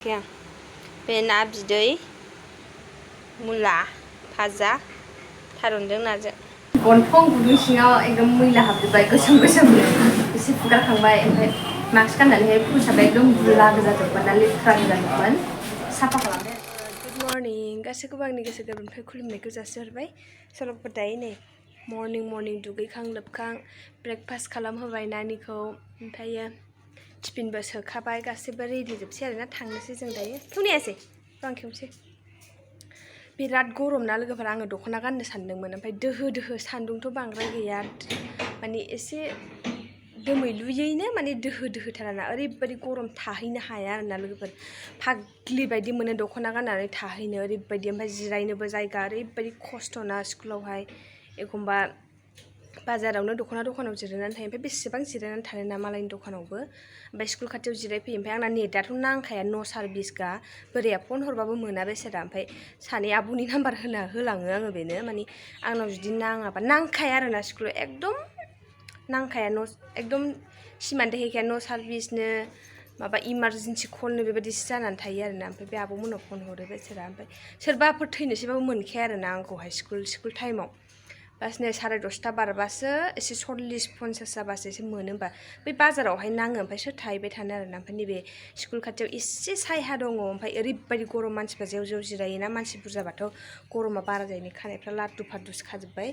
Kìa, bên na biदै, मुला, भाजा, थारुनजों नाजों। गन्थं गुदुं सिङाव एकदम मैला हाबजोब्बाय गोसोम गोसोमनो एसे फुगारखांबाय ओमफ्राय मास्क गाननानैहाय फुसाबबाय एकदम बुला गोजाजोबमोन ना लेथ्रा गोजाजोबमोन साफा खालामबाय। गुड मर्निं गासैखौबो आंनि गोसो गोरबोनिफ्राय खुलुमनायखौ जासिहरबाय। सल'फोर दायो नै मर्निं दुगैखां लोबखां ब्रेकफास्ट खालामहोबाय नानिखौ ओमफ्रायो टिफिनबो सोखाबाय गासैबो रेडि जोबसै आरोना थांनोसै जों दायो। खेवनायासै आं खेवनोसै। बिराद गरम ना लोगोफोर आङो दख'ना गाननो सानदोंमोन ओमफ्राय दोहो सान्दुंथ' बांद्राय गैया माने एसे दोमैलुयैनो माने दोहोथार ना ओरैबायदि गरम थाहैनो हाया आरोना लोगोफोर फाग्लि बायदि मोनो दख'ना गाननानै थाहैनो ओरैबायदि ओमफ्राय जिरायनोबो जायगा ओरैबायदि खस्थ'ना स्कुलावहाय एखमबा बाजारावनो दखानाव जिरायनानै थायो ओमफ्राय बेसेबां जिरायनानै थानो ना मालायनि दखानावबो ओमफ्राय स्कुल खाथियाव जिरायफैयो ओमफ्राय आंना नेटाथ' नांखाया न' सार्भिसखा बोरैया फन हरबाबो मोना बेसारा ओमफ्राय सानै आब'नि नाम्बार होलाङो आङो बेनो माने आंनाव जुदि नाङाबा नांखाया आरोना स्कुलाव एकदम नांखाया एकदम सिमानो हैखाया न' सार्भिसनो माबा इमारजेन्सि कलनो बेबायदिसो जानानै थायो आरोना ओमफ्राय बे आब'मोननाव फन हरो बेसारा ओमफ्राय सोरबाफोर थैनोसैबाबो मोनखाया आरोना आंखौहाय स्कुल टाइमाव बास नै 10:30 बारबासो एसे 40-50 जाबासो एसे मोनो होमबा बै बाजारावहाय नाङो ओमफ्राय सोर थाहैबाय थानो आरोना ओमफ्राय नैबे स्कुल खाथियाव एसे सायहा दङ ओमफ्राय ओरैबायदि गरम मानसिफ्रा जेव जिरायोना मानसि बुरजाबाथ' गरमा बारा जायो खानायफ्रा लादु फादुसो खाजोब्बाय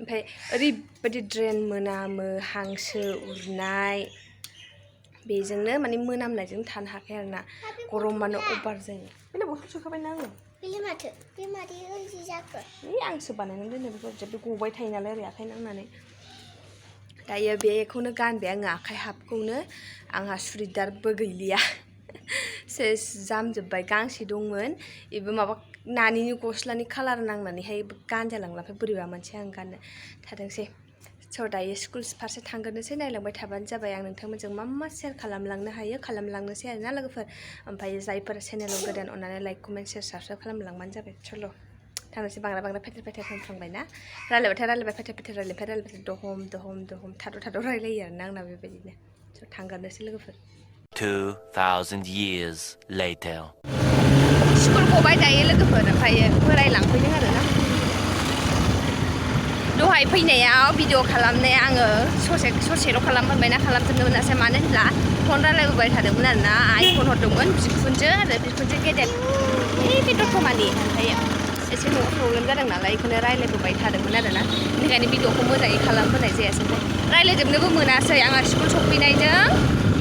ओमफ्राय ओरैबायदि ड्रेन मोनामो हांसो उरनाय बेजोंनो माने मोनामनायजों थानो हाखाया आरोना गरमानो अभार जायो। बेलाय बथल सोखाबायना आङो बे माथो ओइदि जाखो आंसो बानायनानै दोनो बेखौ गबाय थायो नालाय ओरै आखाइ नांनानै दायो बेखौनो गानबाय आङो आखाइ हाबखौनो आंहा सुरिदारबो गैलिया सेस जामजोब्बाय गांसे दंमोन बेबो माबा नानिनि गस्लानि कालार नांनानैहाय गानजालांला ओमफ्राय बोरैबा मोनसे आं गाननो थादोंसै स' दायो स्कुल फारसे थांग्रोनोसै नायलांबाय थाबानो जाबाय आं नोंथांमोनजों मा शेयार खालामलांनो हायो खालामलांनोसै आरोना लोगोफोर ओमफ्राय जायफोर चेनेलाव गोदान अननानै लाइक कमेन्ट शेयार साबस्क्राइब खालामलांबानो जाबाय चल' थांनोसै बांद्राय फेथेर होनफ्लांबायना रायलायबाय फेथेर रायलायबाय दहम थाद' रायलायो आरोना आंना बेबायदिनो स' थांग्रोनोसै लोगोफोर 2000 years later स्कुल गबाय दायो लोगोफोर ओमफ्राय बोरायलांफैदों आरोना दहाय फैनायाव भिडिअ खालामनाया आङो ससेल' खालामफोरबायना खालामजोबनो मोनासै मानो होनब्ला फन रायलायबोबाय थादोंमोन आरोना आइ फन हरदोंमोन बिखुनजो गेदेर बे दतमानि ओमफ्राय एसे न'आव प्रब्लेम जादों नालाय बेखौनो रायलायबोबाय थादोंमोन आरोना बेनिखायनो भिडिअखौ मोजाङै खालामबोनाय जायासै रायलायजोबनोबो मोनासै आंहा स्कुल सफैनायजों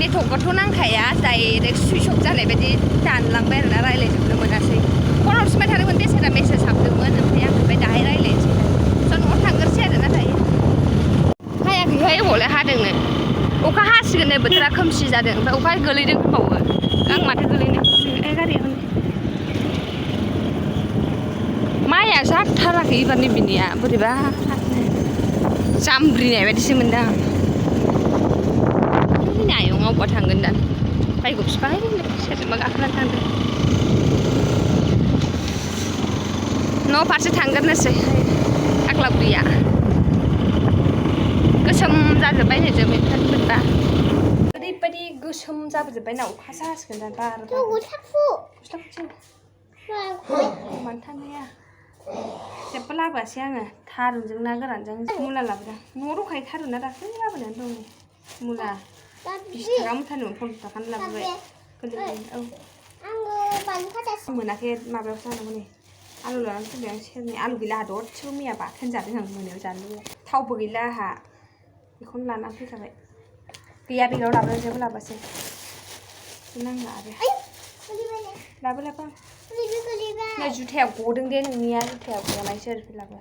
नेटवर्कआथ' नांखाया डाइरेक्ट सुइच अफ जानाय बायदि दानलांबाय आरोना रायलायजोबनो मोनासै फन हरफिनबाय थादोंमोन बेसारा मेसेज हाबदोंमोन ओमफ्राय आं ओमफ्राय दाहाय रायलायनोसै स' न'आव थांग्रोसै आरोना दायो हायाखैहाय अबावलाय हादोंनो अखा हासिगोन बोथोरा खोमसि जादों ओमफ्राय अखा गोलैदों होनबावो आं माथो गोलैनो गारिया माइया जाथाराखै एबारनि बिनिया बोरैबा जामब्रिनाय बायदिसो मोनदों आं आयं अबावबा थांगोन दा बायग' बिफां सोरजोंबा गाखोनानै थांदों न' फारसे थांग्रोनोसै आग्लाबुरिया गोसोम जाजोब्बाय नै जोमैफोरबा ओरैबायदि गोसोम जाबोजोब्बाय ना अखासो हासिगोन दा बार मानो थानो हाया जेबो लाबोआसै आङो थारुनजों ना गोरानजों मुला लाबोदों न'आव दंखायो थारुना दाख्लै लाबोनानै दं मुला 20 थाखा मुथानि 50 थाखानि लाबोबाय गोरलै औ मोनाखै माबायावसो जानांगौ नै आलु लानानै फैबाय आं सेरनै आलु गैला आंहा दरसेबो मैया बाथोन जादों आं मोनायाव जानो थावबो गैला आंहा बेखौनो लानानै फैखाबाय गैया बेगाव लाबोदों जेबो लाबोआसै नांला आरो लाबो नै जुथाया गदों दे नोंनिया जुथाया गनायसो लाबो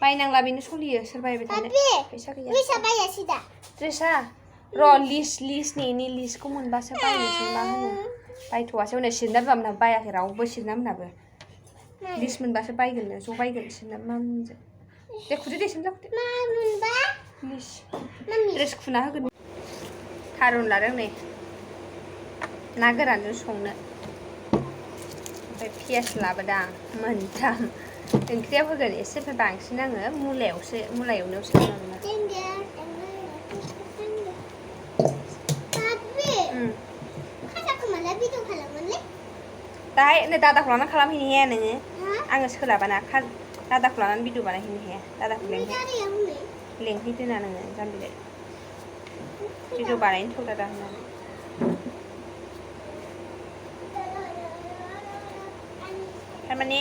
बायनांला बेनो सलियो सोर बायबाय थानो फैसा गैया ड्रेसा र' लिस्टनि लिस्टखौ मोनबासो बायनोसै मा होनो बायथ'वासै हनै सिरना बिमामोनहाबो बायाखै रावबो सिरना मोनहाबो लिस्ट मोनबासो बायगोन ज' बायगोन सिरना बिमामोनजों दे खुदो दे सोमजाखुदो लिस्ट ड्रेस खुना होगोन थारुन लादों नै ना गोरानजों संनो ओमफ्राय पियास लाबोदां मोनथाम ओंख्रियाव होगोन एसे बांसिन आङो मुला एवनायावसो भिडिअ खालामोनलै दाहाय नै दादाखौ लानानै खालामहैनो हाया नोङो आङो सोलाबाना दादाखौ लानानै भिडिअ बानायहैनो हाया दादाखौ लेंहैदोना नोङो जाम्बिलाय भिडिअ बानायनो थौ दादा होननानै थारमाने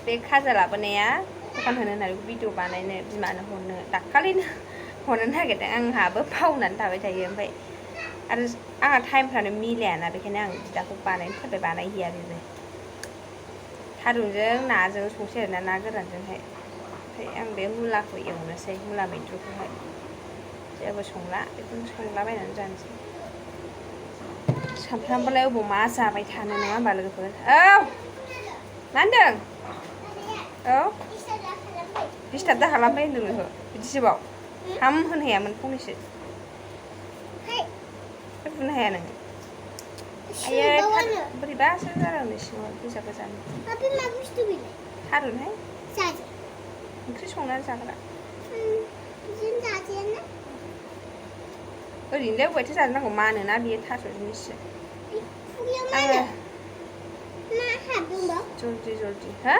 बे खाजा लाबोनाया दखान होनो होननानै भिडिअ बानायनो बिमानो हरनो दाखालिनो हरनो नागिरदों आंहाबो बावनानै थाबाय थायो ओमफ्राय आरो आंहा टाइमफ्रानो मिलायाना बेखायनो आं बिदाखौ बानायनो थाखाय बानायहैया बेबो थारुनजों नाजों संसै आरोना ना गोरानजोंहाय ओमफ्राय आं बे मुलाखौ एवनोसै मुला मैद्रुखौहाय जेबो संला बेखौनो संलाबायनानै जानोसै सामफ्रामबोलाय अबाव मा जाबाय थानो नङा होमबा लोगोफोर औ मा होनदों औ डिस्टार्ब दा खालामबाय होनदों नोंखौ बिदिसोबाव हाम होनो हायामोन फंनैसो बुंनो हाया नोङो आयै बोरैबासो जालांनो सिङाव गोजा गोजानो थारुनहाय ओंख्रि संनानै जाग्रा ओरैनोलाय अबायथो जानो नांगौ मानोना बियो थास' जिनिससो आङो जल्दि जल्दि हो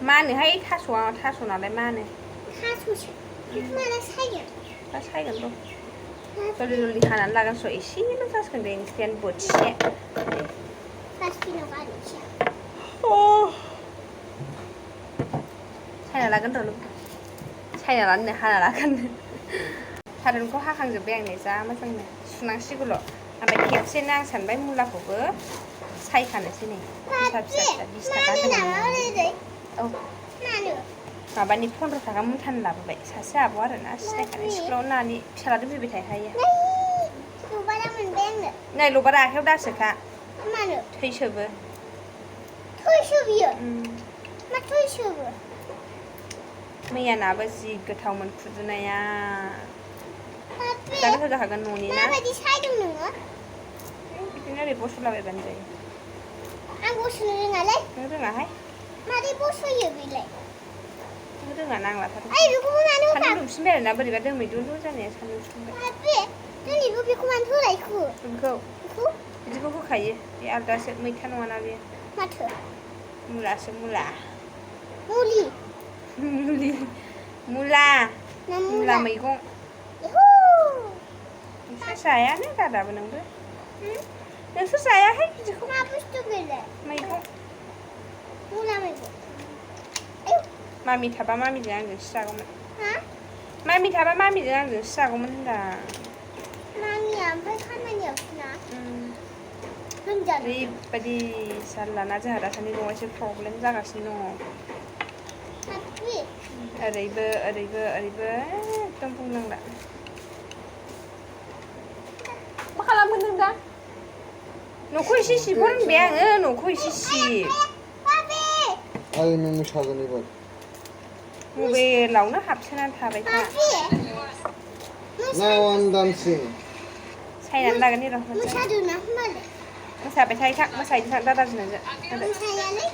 मानोहाय थास' नालाय मानो दा सायगोन र' जल्दि जल्दि हानानै लागोन स' एसेल' जासिगोन बे ओंख्रियानो बोथिसे सायना लागोन र' लोगो सायना लानो हाना लागोन थारुनखौ हाखांजोब्बाय आं नै जा मोजांनो सुनांसिगौल' ओमफ्राय खेबसेनो आं सानबाय मुलाखौबो सायखानोसै नै फिसा फिसा 20 थाखा होनदोंमोन औ माबानि 15 थाखा मुथानि लाबोबाय सासे आब' आरोना सिनायखानाय स्कुलाव नानि फिसाला दोनफैबाय थाखायो नै लबारा आखायाव दासोखा थैसोबो मैया नाबो जि गोथावमोन खुदुनाया जानो होजाखागोन न'नि ना बिदिनो ओरै बस'लाबायबानो जायो आं बस'नो रोङालै नों रोङाहाय मारै बस'यो बेलाय नों रोङा नांलाथार आइ बेखौबो मानो होखा सान्दुं दुंफिनबाय आरोना बोरैबा दोमैलुलु जानाया सान्दुं दुंफिनबाय दिनैबो बेखौ मानो होलायखो बेखौ बिदिखौ होखायो बे आलदासो मैथा नङाना बेयो माथो मुलासो मुला मुलि मुला मैगं नोंसोर जायानो दादाबो नोंबो नोंसोर जायाहाय बिदिखौ मा बुस्थु बेलाय मैगं मुला मैगं मामि थाबा मामिजों आंजोंसो जागौमोन मामि थाबा मामिजों आंजोंसो जागौमोन होनदां मामिया ओमफ्राय खामानियावसोना ओरैबायदि जारलाना जोंहा दासान्दि न'आव एसे प्रब्लेम जागासिनो दङ ओरैबो एकदम बुंनांला मा खालामगोन नों दा न'खौ एसे सिबहर होनबाय आङो न'खौ एसे सिब आइ नों मोसागोन एबार मबाइलावनो हाबसोनानै थाबाय था Now I'm dancing. सायनानै लागोन र' मोसादोंना होनबालाय मोसाबाय था मोसाहैनो थां दादाजों नोंजों मोसायालै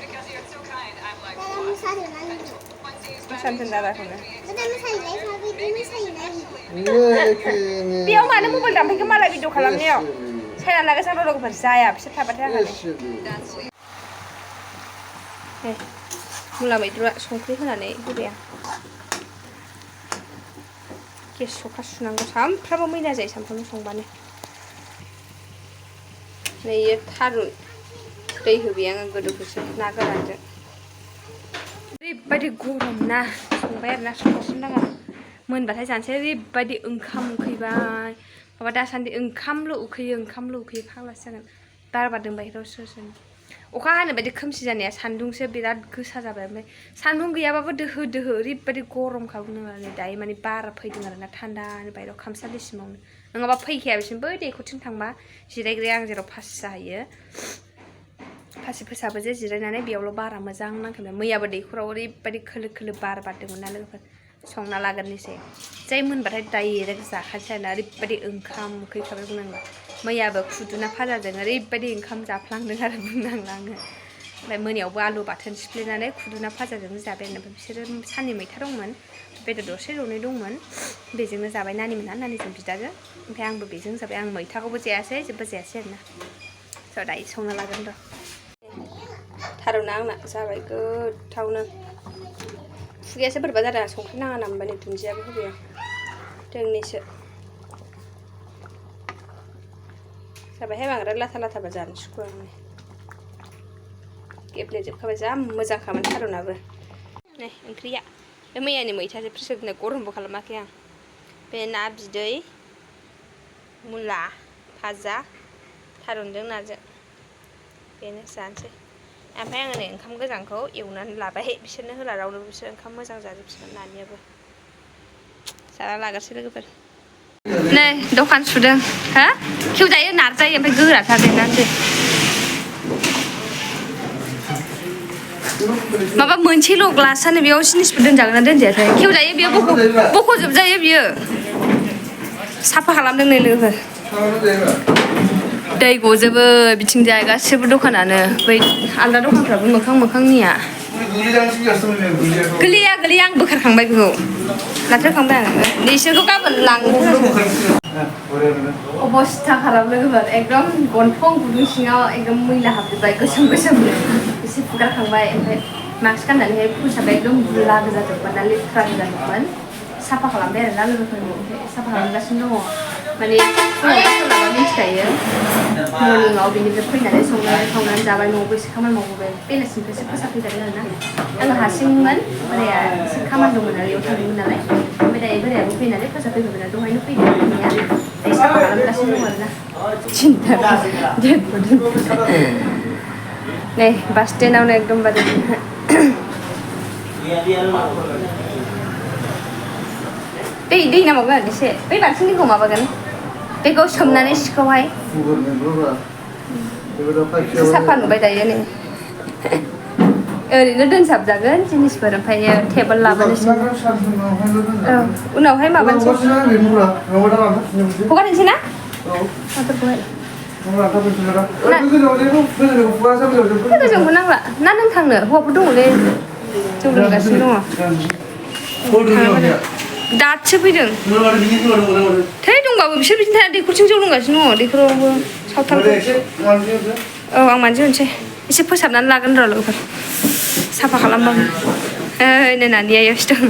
दादा मोसादोंना नोंजों मोसानो थोन दादाखौनो दादा मोसायोलाय माबायदि मोसायोना बेयाव मानो मबाइल दामफैखो मालाय भिडिअ खालामनायाव सायनानै लागोन सां लोगोफोर जाया बिसोर थाबाथाय आंहालाय मुला मैद्रुआ संख्रि होनानै होबाय आं गेस सखा सुनांगौ सामफ्रामबो मैला जायो सामफ्रामबो संबानो नै थारुन दै होबाय आङो गोदौहोसै ना गोरानजों ओरैबायदि गरम ना संबाय आरोना संगासिनो दङ मोनबाथाय जानोसै ओरैबायदि ओंखाम उखैबाय माबा दासान्दि ओंखामल' उखैयो फाग्लासो जागोन बार बारदों बाहेरायाव सोरनो अखा हानो बायदि खोमसि जानाया सान्दुंसो बिराद गोसा जाबाय ओमफ्राय सान्दुं गैयाबाबो दोहो ओरैबायदि गरम खालामदों दायो माने बारा फैदों आरोना थान्दानो बाहेरायाव खामसालिसिमावनो नङाबा फैखाया बिसिम बै दैखरथिं थांबा जिरायग्राया आं जेराव फासि जाहैयो फासि फोसाबो जे जिरायनानै बेयावल' बारा मोजां नांखांदों मैयाबो दैखराव ओरैबायदि खोलो बार बारदोंमोन ना लोगोफोर संना लाग्रोनोसै जाय मोनबाथाय डाइरेक्ट जाखासै आरोना ओरैबायदि ओंखाम उखैखाबाय बुंनांला मैयाबो खुदुना फाजाजों ओरैबायदि ओंखाम जाफ्लांदों आरो बुंनांला आङो ओमफ्राय मोनायावबो आलु बाथोन सिफ्लेनानै खुदुना फाजाजों जाबाय आरो बिसोरो साननि मैथा दंमोन बेदर दरसे दरनै दंमोन बेजोंनो जाबाय नानिमोनहा नानिजों बिदाजों ओमफ्राय आंबो बेजों जाबाय आं मैथाखौबो जायासै जेबो जायासै आरोना स' दायो संना लागोन र' थारुना आंना जाबाय गोथावनो खुगायासो बोरैबा जादों संख्रि नाङा नामा नै दुन्दियाबो होबाय आं दोंनैसो जाबायहाय बांद्राय लाथा लाथाबा जानो सुखुवा आं गेब्लेजोबखाबाय जा मोजांखामोन थारुनाबो नै ओंख्रिया बे मैयानि मैथाजों प्रेसार कुकाराव गरमबो खालामाखै आं बे ना बिदै मुला भाजा थारुनजों नाजों बेनो जानोसै ओमफ्राय आङो नै ओंखाम गोजांखौ एवनानै लाबाय बिसोरनो होला रावनोबो बिसोर ओंखाम मोजां जाजोबसिगोन नानियाबो जाना लागोरसै लोगोफोर नै दखान सुदों हा खेवजायो नारजायो ओमफ्राय गोराथार देरनानैसो माबा मोनसेल' ग्लासानो बेयाव जिनिसबो दोनजागोन ना दोनजायाथाय खेवजायो बेयो बख'जोबजायो बियो साफा खालामदों नै लोगोफोर दै गजोबो बिथिंजाय गासिबो दखानानो बै आलदा दखानफ्राबो मोखां मोखांनिया गोलैया आं बोखारखांबाय बेखौ लाथ्रोखांबाय आं बिसोरखौ गाबोन लांनो अबस्था खालाम लोगोफोर एकदम गन्थं गुदुं सिङाव एकदम मैला हाबजोब्बाय गोसोम एसे फुगारखांबाय ओमफ्राय मास्क गाननानैहाय फुसाबाय एकदम गुला गोजाजोबमोन ना लेथ्रा गोजाजोबमोन साफा खालामबाय आरोना लोगोफोरनि ओमफ्राय साफा खालामगासिनो दङ माने सोलाबा मिथिखायो मर्निंआव बेनिफ्राय फैनानै संनानै खावनानै जाबाय न'आवबो एसे खामानि मावबोबाय बेलासिनिफ्रायसो फोसाबफैजादों आरोना आङो हारसिंमोन बोराया एसे खामानि दंमोन नालाय बेयाव थांदोंमोन नालाय ओमफ्य दायो बोरायाबो फैनानै फोसाबफैबाय ना दहायनो फैदों फैनाया दायो साफा खालामगासिनो दं आरोना सिन्था नै बास स्टेन्डआवनो एकदमबारे दै नामावगोन एसे बै बाल्थिंनिखौ माबागोन बेखौ सोमनानै सिखौहाय साफा नुबाय दायो नै ओरैनो दोनसाबजागोन जिनिसफोर ओमफ्राय टेबोल लाबोनोसै औ उनावहाय माबानोसै हगारनोसै ना माथोखौहाय गोजौखौ नांला ना नों थांनो हौवाफोर दङलै जौ लोंगासिनो दङ दासो फैदों थै दंबाबो बिसोर बिदिनो थाया दैखरथिं जौ लोंगासिनो दङ दैखरावबो सावथालखौ औ आं मानजिहरनोसै एसे फोसाबनानै लागोन र' लोगोफोर साफा खालामबाबो नै नानिया एयावसो दं